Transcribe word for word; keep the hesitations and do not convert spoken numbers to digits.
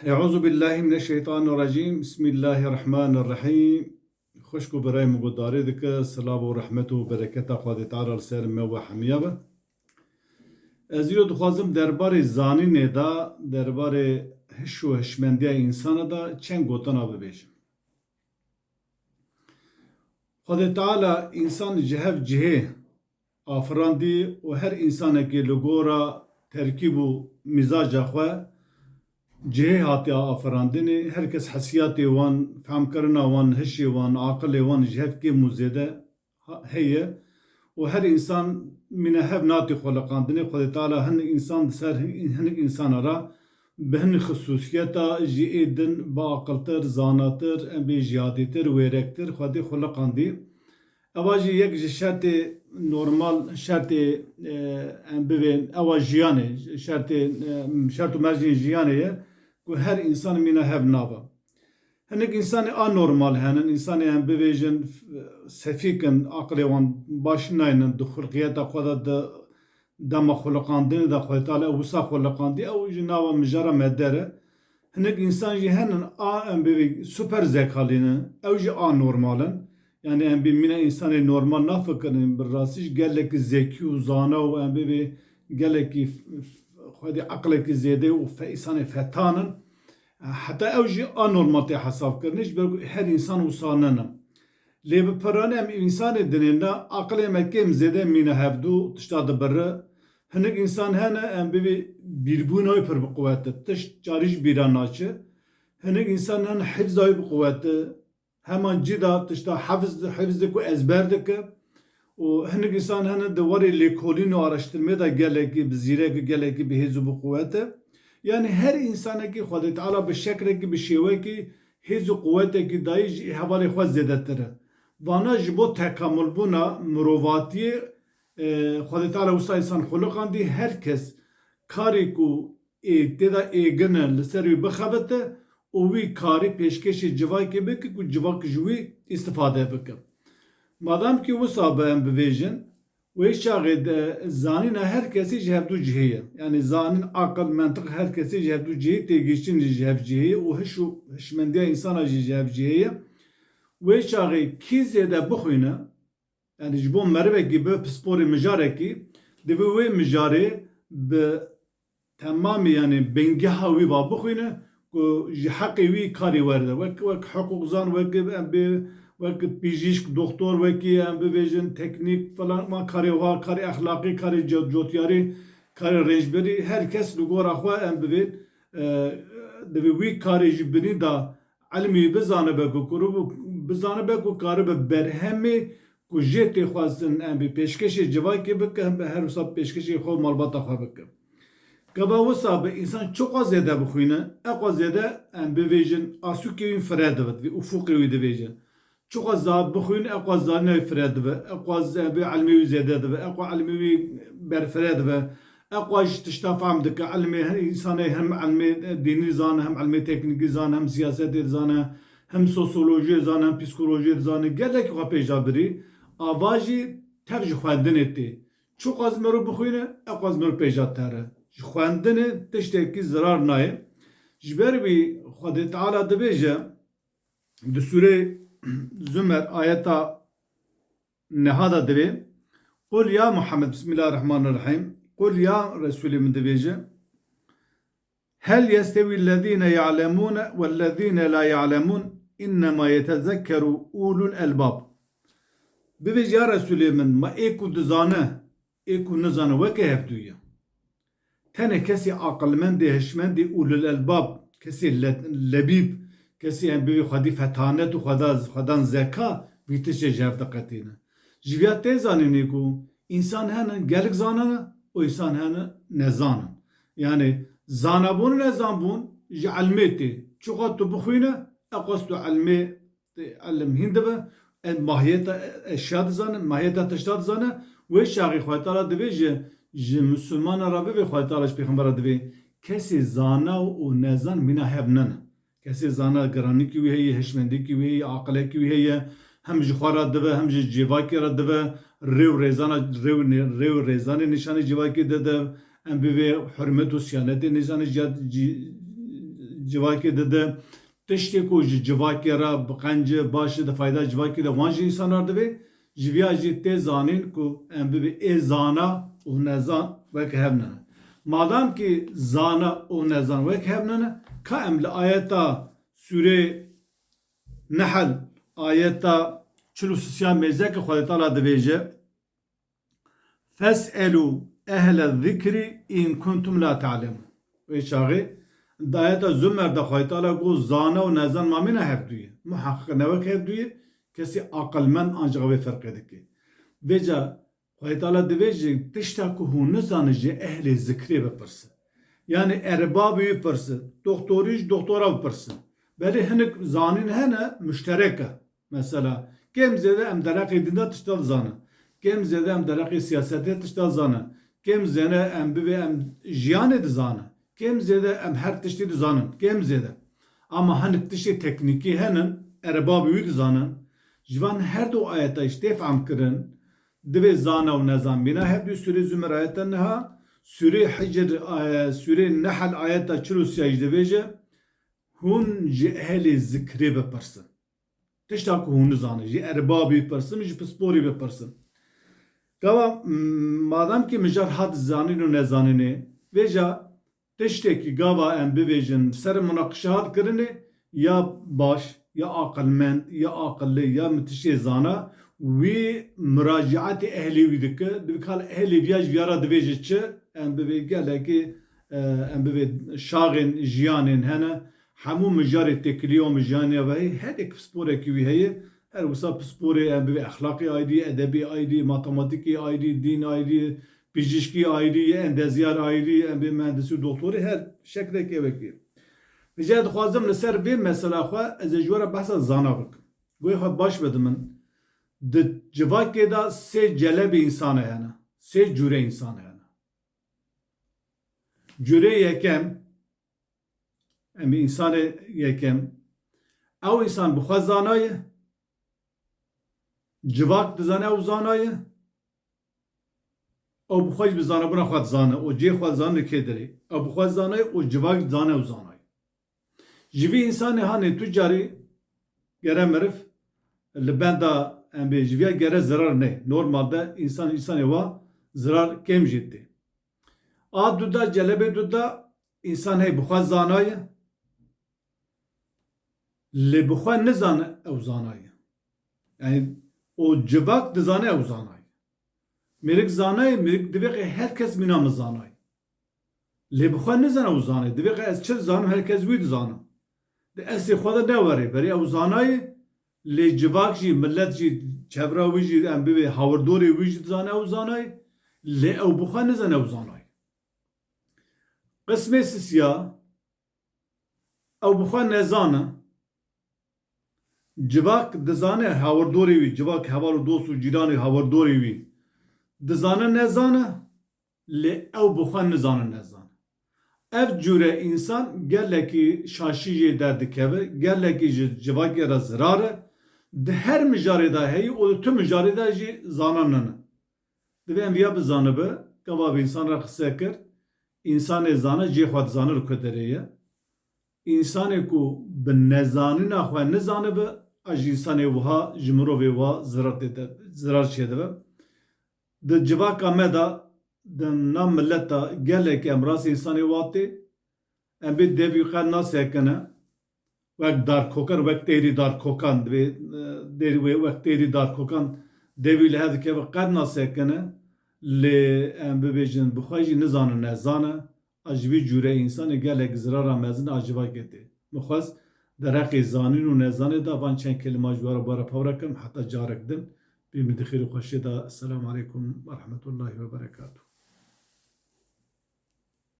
Eûzubillahimineşşeytanirracîm. Bismillahirrahmanirrahîm. Xwişk û birayê min guhdarî dike, silav û rehmet û bereketa Xwedê Teala li ser me we hemiya be. Ez îro dixwazim derbarê zanînê de, derbarê hiş û hişmendiya însana de çend gotina bibêjim. Xwedê Teala însan ji hev cihê afirandî û her însanekî li gora terkîb û mîzaca xwe cihê hatiye afirandinê. Her kes hesiyatê wan, fehmkirina wan, hişê wan, aqilê wan ji hev kêm û zêde ha-, heye û her însan mîna hev natê xuliqandinê. Xwedê Teala hin însan di ser hin-, hinik însana re bi hin xisûsiyeta jî ê din biaqiltir, zanatir, em bê jiyadêtir, wêrektir Xwedê xuliqandî. Ewa jî yek ji şertê normal, şertê, e, em bivên, ewa jiyanê, şertê, e, şert û mercên jiyanê ye ku her însan mîna hev nava. Hinek însanê anormal henin, însanê em bivêjin, f-, sefîk in, aqilê wan baş naynin, di xulqiyeta xwe de, di dema xuliqandinê de Xwedê Teala ew wisa xuliqandî, ew ji nava mijara me der e. Hinek însan jî henin a em bivê super zekalî ne, ew jî anormal in. Yani em bê mîna însanê normal nafikirin, bi rastî jî gelekî zekî û zana û em bivê gelekî f-, f-, xwedî eqlekî zêde û fe-, însanê fetan in. Heta ew jî anormal tê hesabkirinê, ji ber ku her însan wisa nene. Lê bi piranî em însanê dinê ne, aqilê me kêm zêde mîne hevdû, tişta dibire. Hinek însan hene, em bibê bîrbûna wî pir bi quwet e. Tişt carî ji bîra naçe. Hinek însan hene hifza wî bi quwet e. Heman cî de tişta hifz, hifz dike û ezber dike. Û hinek însan hene di warê lêkolîn û araştirmê de gelekî bi zîrek û gelekî bi hêz û bi quwet e. Yani her însanekî Xwedê Teala bi şekrekî, bi şêwekî hêz û quwetekî dayî ji hevalê xwe zêdetir e. Vana ji bo tekamulbûna mirovatiyê, e, Xwedê Teala wisa însan xuliqandî, her kes karê ku ê tê de êgin e li ser wî bixebite û wî karî pêşkêşê civakê bike ku civak ji wî îstifade bike. Madam ki wisa be em bivêjin, wê çaxê de zanîna her kesî ji hevdû cihê ye. Yani zanîn, aqil, mentiq her kesî ji hevdû cihê, têgihiştin jî ji hev cihê ye û hiş û hişmendiya însana jî ji hev cihê ye. Wê çaxê kî zêde bixwîne, yani ji bo merivekî bi pisporê mijarekî, divê wê mijarê bi temamî, yani bingeha wî va bixwîne ku ji heqê wî karê werde. Wek, wek hiqûqzan, wek em bê, wek pijîşk, doktor, wekî em bivêjin teknîk falan, ma karê wa, karê exlaqî, karê co-, cotyarî, karê rêncberî, her kes li gora xwe em bivê, e, divê wî karê ji binî da ilmî bizanibe ku kuru bu-, bizanibe ku karibe berhemê ku jê tê xwestin em bi pêşkêşê civakê bike, em bi her wisa pêşkêşê xwe û malbata xwe bike. Gava wisa bi însan çiqas zêde bixwîne, eqas zêde em bivêjin asûkê wî fire dibe, divê ufûqê wî divêje. Çiqas za-, bixwîne, eqas zanîna wî fire dibe, eqas em bi ilmê wî zêde dibe, eqas ilmê wî berfire dibe, eqas ji tişta fehm dike, ilmê he-, însanê hem ilmê dînî zane, hem ilmê teknîkî zane, hem siyasetê dizane, hem sosyolojiyê zane, hem psîkolojiyê dizane, gelekî xwe pêşa birî, ava jî tev ji xwendinê tê. Çiqas mirov bixwîne, eqas mirov pêşa tere. Ji xwendinê tiştekî zirar nayê. Ji ber wî Xwedê Teala dibêje, di Sûrê Zumer ayeta neha de divê, Qul ya Muhammed, Bismillahirrahmanirrahîm, Qul ya Resûlê min dibêje, Hel yestewî ellezîne ya'lemûne wellezîne la ya'lemûn, innema yetezekkeru ulul elbab. Bibêje ya Resûlê min, ma ê ku dizane, ê ku nizane weke hevdû ye. Tenê kesê aqilmendê, hişmendê, ulul elbab, kesê le-, lebîb, kesê em bivê xwedî fetanet û xweda-, xwedan zeka, vî tiştê ji hev diqetîne. Ji viya tê zanînê ku însan hene gelek zanane û însan hene nezanin. Yani zanabûn û nezanbûn ji ilmê tê. Çiqas tu bixwîne, eqas tu ilmê, tê ilim hîn dibe, e, mahiyeta eşya dizane, mahiyeta tişta dizane, wê çaxê Xwedê Teala divê ji, ji misilmana re bivê, Xwedê Teala ji pêxembera divê, kesê zana û nezan mîna hev nene. Kesê zana giranîkî wî heye, hişmendîkî wî heye, aqilekî wî heye, hem ji xwe re dive, hem ji civakê re dive, rê û rêzana, rê û nê-, rê û rêzanê nîşanê civakê dide, em bivê hurmet û siyanetê nîşanê ciya-, ci-, civakê dide. Tiştê ku ji civakê re bi qenc e, baş e, di fayda civakê de, wan jî însanar divê. Ji viya jî tê zanîn ku em bibê ê zana û nezan wek hev nine. Madam ki zana û nezan wek hev nine, ka em li ayeta Sûrê Nehl, ayeta çil û sisiya mêze ki Xwedê Teala divêje, "Fes'elû ehle zikrî in kuntum la ta'lemûn." Wê çaxê di ayeta Zumer de Xwedê Teala got, "Zana û nezan ma mîna hevdû ye." Muheqqiq ne wek hevdû ye, kesî aqilmend ancaq vê ferqê dike. Vêca Xwedê Teala divêje, "Tişta ku hûn nizanin ji ehlê zikrê bipirsin." Yani erbabê wî pirsin, doktorî ji doktora bipirsin. Belê hinek zanîn hene, muşterek e. Mesela, kêm zêde em dereqê dîn de tişta dizanin. Kêm zêde em dereqê siyasetê tişta dizanin. Kêm zêde em bivê em jiyanê dizanin. Kêm zêde em her tiştî dizanin. Kêm zêde. Ama hinek tiştê teknîkî henin, erbabê wî dizanin. Ji van her du ayeta jî tê fehm kirin. Divê zana û nezan bîna hevdû. Sûrê Zumer ayeta niha, Sûrê Hicr, e, Sûrê Nehl ayeta çil û sê jî divêje, "Hûn ji ehlê zikrê bipirsin." Tişta ku hûn nizanin, ji erbabî bipirsin, ji pisporî bipirsin. Gava, m-, madem ki mijar hat zanîn û nezanînê, vêca tiştekî gava em bibêjin ser munaqişe hat kirinê, ya baş, ya aqilmend, ya aqilli, ya mi tiştê zana, wî muraciatê ehlê wî dike, divê kal ehlê viya ji viya re divêje çi, em bibê gelekî, e, em bibê şaxên jiyanên hene, hemû mijarê têkilî û mijarê ve heye, her yek pisporekî wî heye, her wisa pisporê em bibê exlaqê ayrî, edebê ayrî, matematîkê ayrî, dîn ayrî, pijîşkî ayrî, endezyar ayrî, em bê mehendisî û doktorî, her şeklek ewekî. Vêca dixwazim li ser vê mesela xwe ez ê ji we re behsa zana bikim. Guhê xwe baş bidin min. Di civakê de sê celebê însanê hene. Sê cûre însanê hene. Cûrê yekem, em ê însanê yekem, ew însan bi xwe zana ye, civak dizane ew zana ye, ew bi xwe jî bi zanabûna xwe dizane û cihê xwe dizane li kê derê. Ew bi xwe zana ye û civak dizane ew zana ye. Ji vî însanê hanê tu carî gere meriv li benda em bê ji viya gere zirar neyê. Normalde însan însanê wa zirar kêm jê tê. A duda, celebê duda, însan hey bi xwe zana ye, lê bi xwe nizane ew zana ye. Yani o civak dizane ew zana ye. Mêrik zana ye, mêrik divê qey her kes mîna min zana ye. Lê bi xwe nizane ew zana ye. Divê qey ez çi dizanim, her kes wî dizane. Di eslê xwe de ne were. Berê ew zana ye, lê civak jî, millet jî, çevra wî jî, em bibê hawirdorê wî jî dizane ew zana ye. Lê ew bi xwe nizane ew zana ye. Qismê sisiya, ew bi xwe nezane. Civak dizane, hawirdorê wî, civak, heval û dost û cîranê hawirdorê wî dizane nezane, lê ew bi xwe nizane nezane. Ev cûre însan gelekî şaşî jê derdikeve, gelekî ji civakê re zirar e, di her mijarê de heye û di tu mijarê de jî zana nine. Divê em viya bizanibe, gava bi însan re qise kir, însanê zana cihê xwe dizane li ku derê ye. Însanê ku bi nezanîna xwe nizanibe, a ji însanê wiha, ji mirovê wiha zirar tê de, zirar çêdibe. Di civaka me de, di nav mileta gelekî em rastî însanê wa tê, em bê devî qet nasekine. Wek darkokan, wek têrî darkokan divê, e, derî wê wek têrî darkokan devî li hev dikeve, qet nasekine, lê em bibêjin bi xwe jî nizane nezane, a ji vî cûre însanê gelek zirara mezin a civakê tê. Min xwest dereqê zanîn û nezanê de van çend kelîma ji we re, we re pawre kim, heta carek din, bê min di xêr û xweşiyê de. Esselamu aleykum ve rahmetullahi ve berekatuhu.